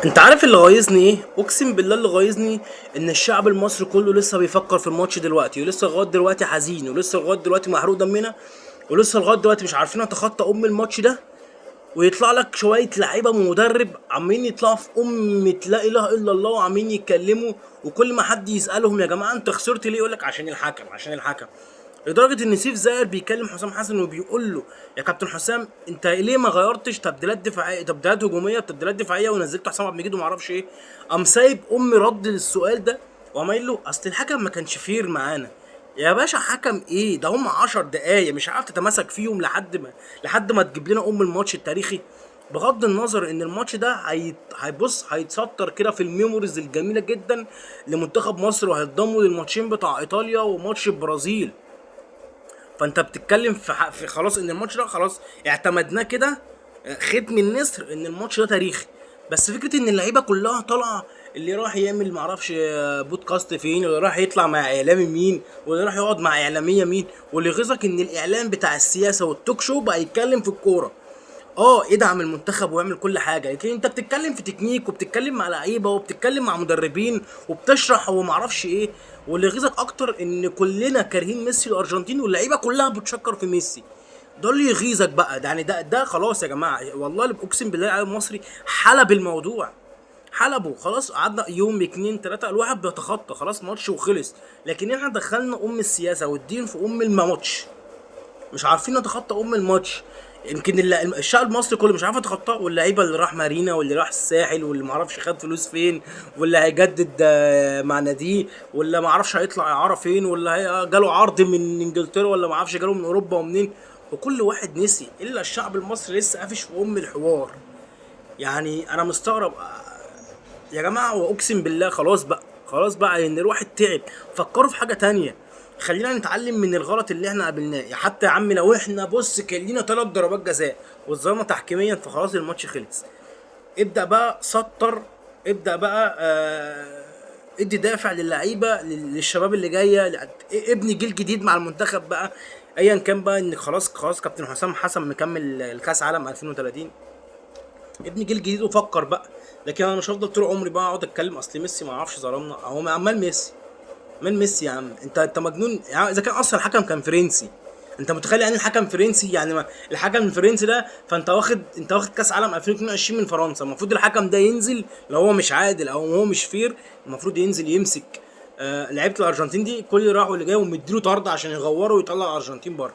انت عارف اللي غايظني ايه؟ اقسم بالله اللي غايظني ان الشعب المصري كله لسه بيفكر في الماتش دلوقتي، ولسه لغاية دلوقتي حزين، ولسه لغاية دلوقتي محروق دمنا، ولسه لغاية دلوقتي مش عارفين نتخطى ام الماتش ده. ويطلع لك شوية لعيبة ومدرب عمالين يطلعوا في امه لا اله الا الله وعمالين يتكلموا، وكل ما حد يسالهم يا جماعة انت خسرت ليه يقول لك عشان الحكم، عشان الحكم. لدرجة ان سيف زاهر بيكلم حسام حسن وبيقول له يا كابتن حسام انت ليه ما غيرتش تبديلات دفاعية، تبديلات هجومية، تبديلات دفاعية، ونزلت حسام عبد المجيد وما اعرفش ايه. قام سايب ام رد للسؤال ده وقام قايل له اصل الحكم ما كانش fair معانا. يا باشا حكم ايه ده؟ هم 10 دقايق مش عارف تتماسك فيهم لحد ما تجيب لنا ام الماتش التاريخي. بغض النظر ان الماتش ده هيبص هيتسطر كده في ال memories الجميلة جدا لمنتخب مصر، وهيتضموا للماتشين بتاع ايطاليا وماتش البرازيل. فانت بتتكلم في خلاص ان الماتش ده خلاص اعتمدناه كده، ختم النسر ان الماتش ده تاريخي. بس فكرة ان اللعيبة كلها طالعه، اللي راح يعمل معرفش بودكاست فين، واللي راح يطلع مع اعلامي مين، واللي راح يقعد مع اعلامية مين، واللي يغيظك ان الاعلام بتاع السياسة وال talk show بقى يتكلم في الكورة. ادعم المنتخب واعمل كل حاجة، لكن انت بتتكلم في تكنيك وبتتكلم مع لعيبة وبتتكلم مع مدربين وبتشرح ومعرفش ايه. واللي يغيظك اكتر ان كلنا كارهين ميسي الارجنتين واللعيبة كلها بتشكر في ميسي. ده اللي يغيظك بقى. ده يعني ده خلاص يا جماعة، والله اللي اقسم بالله العالم المصري حلب الموضوع، حلبة خلاص. قعدنا يوم اتنين تلاتة الواحد بيتخطى خلاص ماتش وخلص، لكن احنا دخلنا ام السياسة والدين في ام الماتش، مش عارفين نتخطى ام الماتش. يمكن الشعب المصري كله مش عارف يتخطاه، واللعيبة اللي راح مارينا واللي راح الساحل واللي معرفش خد فلوس فين واللي هيجدد مع ناديه واللي معرفش هيطلع اعاره فين واللي جاله عرض من انجلترا ولا معرفش جاله من اوروبا ومنين، وكل واحد نسي الا الشعب المصري لسه قافش في ام الحوار. انا مستغرب يا جماعة، واقسم بالله خلاص بقى، خلاص بقى، لان الواحد تعب. فكروا في حاجة تانية، خلينا نتعلم من الغلط اللي احنا قابلناه. حتى يا عم لو احنا كان لينا 3 ضربات جزاء واتظلمنا تحكيميا فخلاص الماتش خلص. ابدا بقى سطر، ابدا بقى، ادي دافع للعيبة، للشباب اللي جاية، ابني جيل جديد مع المنتخب بقى، ايا كان بقى. ان خلاص كابتن حسام حسن مكمل الكاس عالم 2030، ابني جيل جديد وفكر بقى. لكن انا مش هفضل طول عمري بقى اقعد اتكلم اصل ميسي ما اعرفش ظلمنا، هو عمال ميسي، مال ميسي يا عم؟ انت مجنون يا عم. اذا كان اصلا الحكم كان فرنسي، انت متخيل يعني الحكم فرنسي؟ يعني ما الحكم الفرنسي ده، فانت واخد، انت واخد كاس عالم 2022 من فرنسا، المفروض الحكم ده ينزل لو هو مش عادل او هو مش fair، المفروض ينزل يمسك، لعيبة الارجنتين دي كل اللي راح واللي جاي ومديله طرد عشان يغوره ويطلع الارجنتين بره.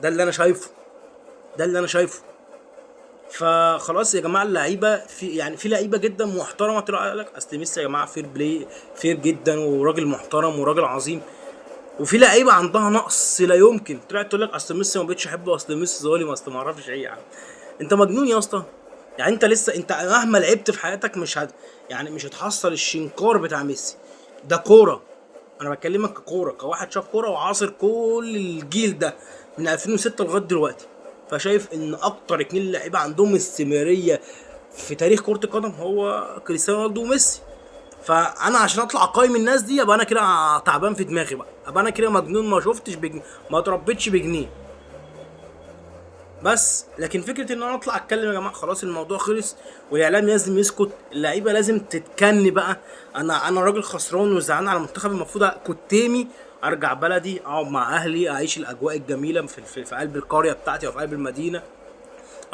ده اللي انا شايفه، ده اللي انا شايفه. فخلاص يا جماعة اللعيبة في، يعني في لعيبة جدا محترمه طلع قال لك اصل ميسي يا جماعة fair play، fair جدا وراجل محترم وراجل عظيم. وفي لعيبة عندها نقص لا يمكن طلعت تقول لك اصل ميسي ما بقتش احبه، اصل ميسي ظالم، اصل ما اعرفش ايه. يا عم انت مجنون يا اسطى. يعني انت لسه، انت مهما لعبت في حياتك مش هت، يعني مش هتحصل الشنكار بتاع ميسي ده. كورة، انا بكلمك ككوره، كواحد شاف كورة وعاصر كل الجيل ده من 2006 لغاية دلوقتي، فشايف ان اكتر 2 لعيبة عندهم استمرارية في تاريخ كره القدم هو كريستيانو رونالدو وميسي. فانا عشان اطلع اقيم الناس دي ابقى انا كده تعبان في دماغي بقى، ابقى انا كده مجنون، ما شفتش بجنيه، ما اتربيتش بجنيه بس. لكن فكرة ان انا اطلع اتكلم يا جماعة خلاص الموضوع خلص، والاعلام لازم يسكت، اللعيبة لازم تتكن بقى. انا راجل خسران وزعلان على المنتخب، المفروض كنت تيمي ارجع بلدي، اقعد مع اهلي، اعيش الاجواء الجميلة في قلب القرية بتاعتي او في قلب المدينة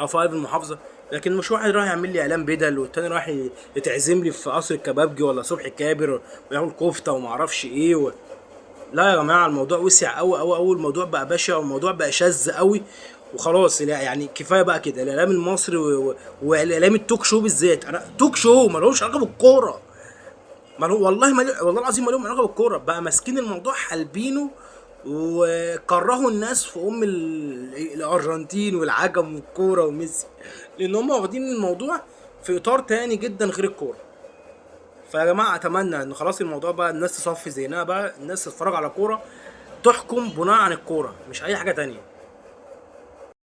او في قلب المحافظة. لكن مش واحد رايح يعمل لي اعلان بدل، والتاني رايح يتعزم لي في قصر الكبابجي ولا صبحي كابر وياكل كفته وما اعرفش ايه لا يا جماعة الموضوع وسع قوي قوي قوي، الموضوع بقى بشع والموضوع بقى شاذ قوي وخلاص. لا يعني كفاية بقى كده. الاعلام المصري والاعلام ال talk show بالذات، انا talk show ما لهوش علاقة بالكورة، ما له والله ما له، والله العظيم ما لهم علاقة بالكورة، بقى ماسكين الموضوع حالبينه وكرهوا الناس في ام الارجنتين والعجم والكوره وميسي، لان هم واخدين الموضوع في اطار تاني جدا غير الكورة. فيا جماعة اتمنى ان خلاص الموضوع بقى الناس تصفي ذهنها بقى، الناس تتفرج على كورة، تحكم بناء عن الكورة مش اي حاجة تانية.